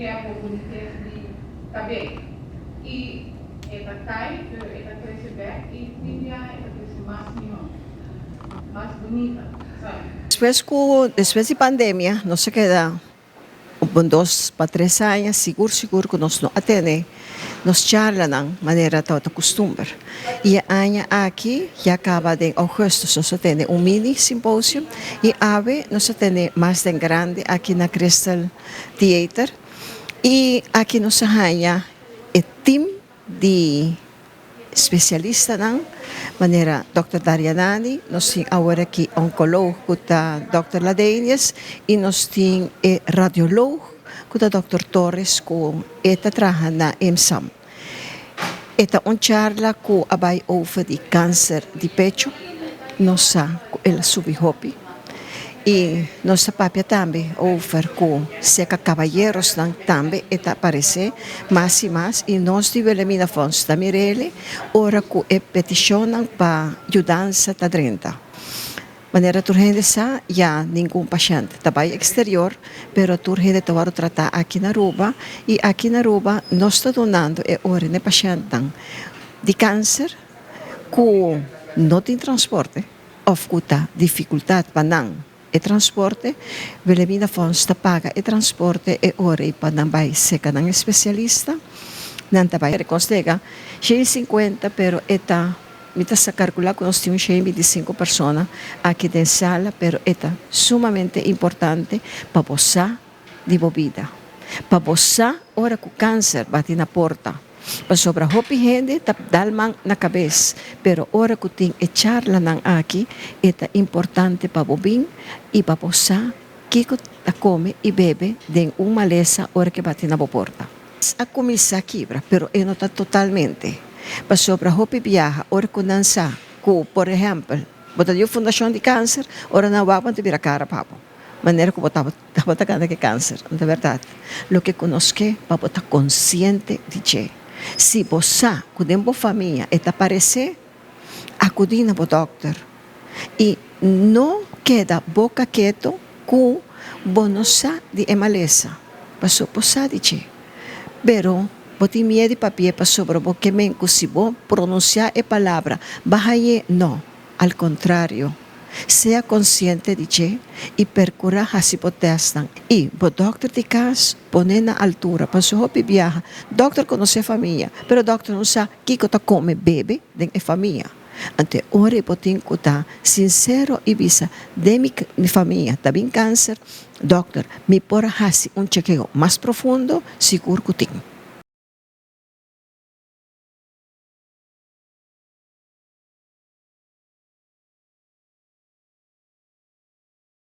ke bo bunitesa di kabei. I e ta kai, pero e ta krese bèk i tin biaha e ta krese mas mihó, mas bunita. Sorry. Despues ku despues di pandemia nos a keda Un dos pa tres aña sigur sigur ku nos no a tene nos charlanan manera tabata kustumber. I e aña aki ya kaba den ougùstus nos a tene un mini simposium i awe nos a tene mas den grandi aki na Crystal Theater i aki nos a haña e team di Spesialistanan manera Dòkter Daryanani, nos tin awor aki onkoloog ku ta Dòkter Ladenius i nos tin e radioloog ku ta Dòkter Torres ku e ta traha na IMSAM. E ta un charla ku a bai over di kanser di pecho, nos sa ku el a subi hopi i nos ta papia tambe over ku seka kabayerosnan tambe e ta aparesé mas i mas i nos di Wilhelmina Fonds ta mir'el ora ku e petishonnan pa yudansa ta drenta. Manera tur hende sa ya ningun pashènt ta bai eksterior pero tur hende ta wòrdu tratá aki na Aruba i aki na Aruba nos ta dunando e ora n'e pashèntnan di kanser ku no tin transporte òf ku ta difikultat pa nan e transporte, Wilhelmina Fonds ta paga e transporte e ora ei pa nan bai seka nan espesialista. Nan ta bai rekonsega 150 pero e ta mi ta sa kalkulá ku nos tin un 125 persona aki den sala pero e ta sumamente importante pa bo sa di bo bida. Pa bo sa ora ku kanser bati na porta. Pasobra hopi hende ta dal man na kabes, pero ora ku tin e charlanan aki e ta importante pa bo bin i pa bo sa kiko ta kome i bebe den un malesa ora ke bati na bo porta. A kuminsá kibra, pero e no ta totalmente. Pasobra hopi biaha ora ku nan sa ku, por ehèmpel, bo ta di un fundashon di kanser, ora nan wak bo nan ta bira kara pa bo. Manera ku bo tabata gana ku e kanser. No ta bèrdat? Loke ku nos ke pa bo ta konsiente di dje. Si bo sa ku den bo famia e ta paresé, akudí na bo dòkter i no keda boka ketu ku bo no sa di e malesa. Pasobra bo sa di dje, pero bo tin miedu di papia pasobra bo ke men ku si bo pronunsiá e palabra baha ye. No, al kontrario. Sea konsiente di dje i perkurá hasi bo tèstnan. I bo dòkter di kas pon'é na altura. Pasobra hopi biaha dòkter konosé famia, pero dòkter no sa kiko ta kome bebe den e famia. Anto e ora ei bo tin ku ta sinsero i bisa, Den mi famia ta bin kanser, dòkter, mi por hasi un chekeo mas profundo? Sigur ku tin.